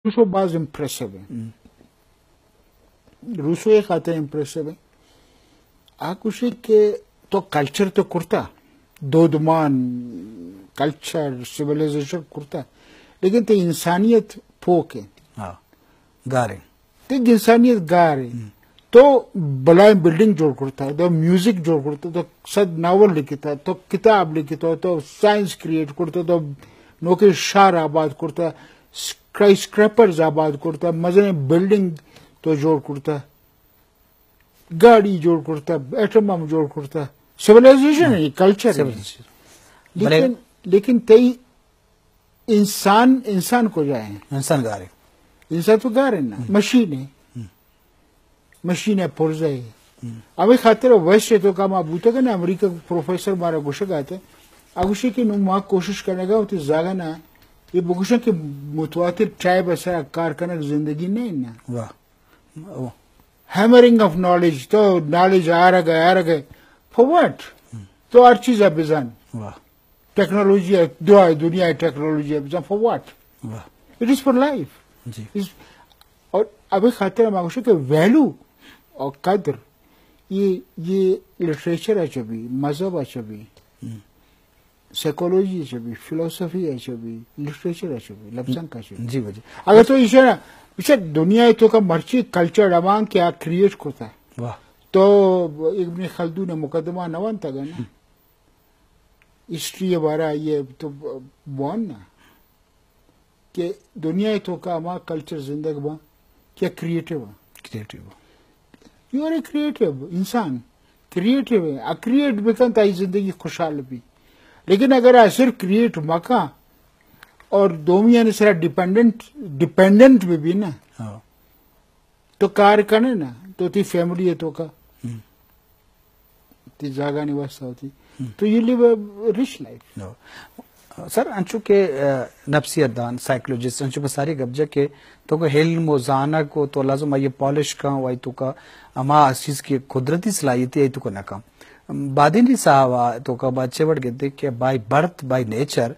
روسو باز امپریسو ہے۔ روسو یہ خاطر امپریسو ہے، آ گوشی کہ تو کلچر تو کرتا، دودمان، کلچر، سیولائزیشن کرتا، لیکن تو انسانیت پوک ہے۔ ہاں، گارے۔ تو انسانیت گار ہے۔ تو بلائیں بلڈنگ جوڑ کرتا، تو میوزک جوڑ کرتا، تو صد ناول لکھتا، تو کتاب لکھتا، تو سائنس کریئیٹ کرتا، تو نوکے شہر آباد کرتا، اسکائی اسکریپرز آباد کرتا، مزنیں بلڈنگ تو جوڑ کرتا، گاڑی جوڑ کرتا، ایٹم بم جوڑ کرتا۔ سیولائزیشن ہے، یہ کلچر ہے۔ سیولائزیشن۔ لیکن، لیکن تئی انسان، انسان کجا ہے؟ انسان گار ہے۔ انسان تو گار ہے نا، مشین ہے۔ مشین ہے، پرزہ ہے۔ ہمیں خاطر ویسٹ ہے تو کام بوتا کہ نا، امریکہ پروفیسر مارا گوشگا تھا۔ اگوشی کہ نو ما کوشش کرنے گا ہوتی زاگا نا، یہ بگوشن کہ متواتر ٹائپ اثر کار کنک زندگی نہیں نا۔ واہ۔ او۔ ہیمرنگ آف نالج، تو نالج آرگ ہے، آرگ ہے۔ For what? تو ہر چیز بزان۔ واہ۔ ٹیکنالوجی ہے، دعا ہے، دنیا ہے، ٹیکنالوجی ہے، بزان فور واٹ؟ واہ۔ It is for life. جی۔ اور ابھی خاطر ہم گوشے کہ ویلو اور قدر، یہ، یہ لٹریچر اچ بھی، مذہب اچ بھی، سائیکولوجی اچ بھی، فلسفی اچ بھی، لٹریچر اچ بھی، لبزانک اچ بھی۔ جی، جی۔ اگر تو اسے نا، اسے دنیا تو کا مرچی کلچر ڈمان کیا کریئیٹ کرتا ہے۔ واہ۔ تو ابن خلدون مقدمہ نوان تھا نا۔ ہسٹری بارہ یہ تو بوان نا کہ دنیا تو کا ہما کلچر زندگ با کہ کریئیٹو با۔ کریئیٹو با۔ یو آر اے کریئیٹو انسان، کریئیٹو ہے، آ کریئیٹ بکن تائی زندگی خوشحال بھی۔ لیکن اگر آ صرف کریئیٹ مکا اور دومیان سرا ڈیپینڈنٹ، ڈیپینڈنٹ بھی بھی نا۔ ہاں۔ تو کار کنے نا، تو تی فیملی ہے تو کا۔ تی جاگانی واسطہ ہوتی۔ تو یو لیو اے ریچ لائف۔ نو۔ سر، انچو کہ، آ، نفسیات دان، سائیکولوجسٹ، انچو پہ ساری گپ جا کہ تو کا علم و زانگ و تو لازم آئی پالش کن و آئی تو کا ہما چیز کی قدرتی صلاحیتی آئی تو کا نہ کن۔ بادینی صاحب آ تو کا بچے وڑ گدے کہ بائی برتھ، بائی نیچر،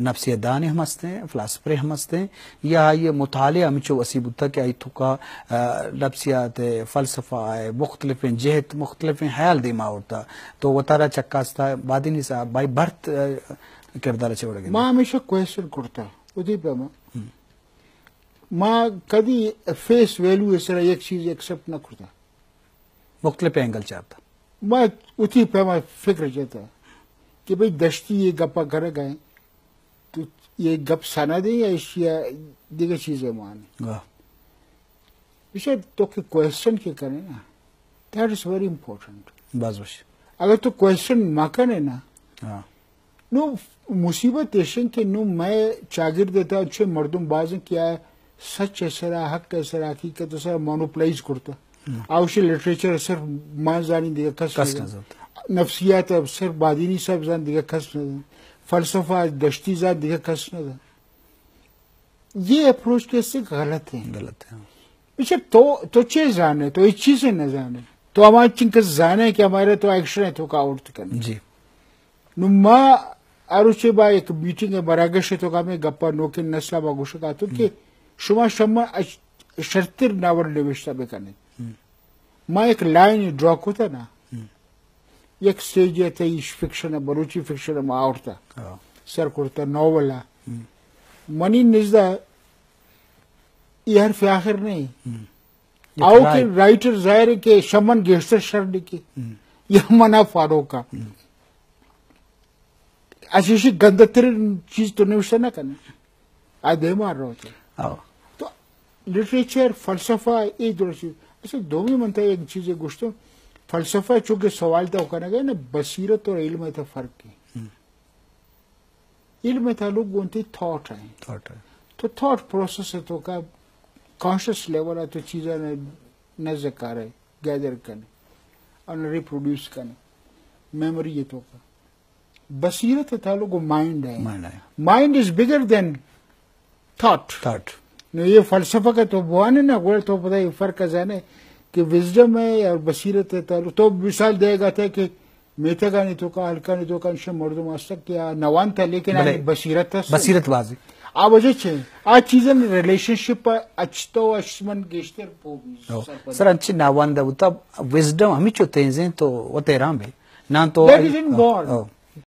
نفسیات دان ہم ہستیں، فلاسفر ہم ہستیں، یا یہ مطالعہ ہمچو وسی بوتا کہ آئی تو کا، آ، نفسیات ہے، فلسفہ ہے، مختلفیں جہت، مختلفیں خیال دیما ہوتا۔ تو وتارا چکاستا بادینی صاحب بائی برتھ، آ، کردار چے وڑ گندے؟ ما ہمیشہ کوئسچن کرتا، ادی پہ ما۔ ما کدی فیس ویلیو سرا یک چیز ایکسپٹ نہ کرتا۔ مختلف اینگل چارتا۔ ما اتنی پیما فکر جتا کہ بھئی دشتی یہ گپا کرگا ہے، تو یہ گپ سند ہے یا اشیا دیگہ چیزے مان؟ واہ۔ اسے تو کہ کوئسچن کے کرے نا، that is very important۔ باز وش۔ اگر تو کوئسچن مہ کنے نا، ہاں۔ نو مصیبت ایشن کہ نو مئے چاگرد تا چھ مردم بازن کہ آ سچ ء سرا، حق ء سرا، حقیقت ء سرا مونوپلائز کرتا۔ آ وشی لٹریچر صرف ما زانی، دیگہ کس کس نہ نہ زانت۔ نفسیات صرف بادینی صاحب زان، دیگہ کس نہ زان۔ فلسفہ دشتی زان، دیگہ کس نہ زان۔ یہ اپروچ کیسے غلط ہے؟ غلط ہے۔ اچھا، تو، تو چے زانے؟ تو یہ چیزیں نہ زانے۔ تو ہمارے چنکس زانے کہ ہمارے تو ایکشن ہے تو کا آؤٹ کرنے۔ جی۔ نو ما ہر روچے با یک میٹنگ ء براگش ء تو کا ہمیں گپا نوکیں نسل ء با گوشگ اتوں کہ شما شما اش-، شرتر ناول نوشتہ بکنیت۔ ما یک لائن ڈرا کتا نا، یک سٹیج ء تئی فکشن ء، بلوچی فکشن ء ما آورتا، سر کرتا ناول ء۔ منی نزدہ یہ حرف آخر نہیں۔ آؤ کہ رائٹر ظاہر ہے کہ شمن گیشتر شر لکھی یا منا فاروق کا۔ اچھا، اسی گندہ ترین چیز تو نوشتہ نہ کرنا۔ آ دیما روتے۔ آؤ۔ تو لٹریچر، فلسفہ، یہ دو چیز۔ اچھا، دومی منتا ایک چیز گوشتو، فلسفہ چونکہ سوال تو کرنا گئے نا، بصیرت اور علم ء تو فرق ہے۔ علم ء تعلق گوں تئی تھاٹ ء۔ تھاٹ ء۔ تو تھاٹ پروسیس ء تو کا کانشس لیول ء تو چیزاں نہ، نہ ذکارے، گیدر کنے، اور نہ ریپروڈیوس کنے، میموری ء تو کا۔ بصیرت ء تعلق گوں مائنڈ ء۔ مائنڈ ء۔ Mind is bigger than thought. Thought. No یہ فلسفہ کا تو بوانے نا، گوڑا تو پتہ یہ فرق زانے کہ وزڈم ہے اور بصیرت ہے تعلق۔ تو مثال دے گا تھے کہ میتگانی تو کا، ہلکانی تو کا، انشاء مردم ہستا کہ آ نوان تھا، لیکن بلے آنی بصیرت ہے۔ بصیرت بازی۔ آ وجہ چے؟ آ چیزن ریلیشن شپ اچ تو اش من گیشتر پو او، سرپد۔ سر انچی ناوند بوتا، وزڈم ہمیچو تیزیں تو وت حیران بے۔ نہ تو That is in God۔ O.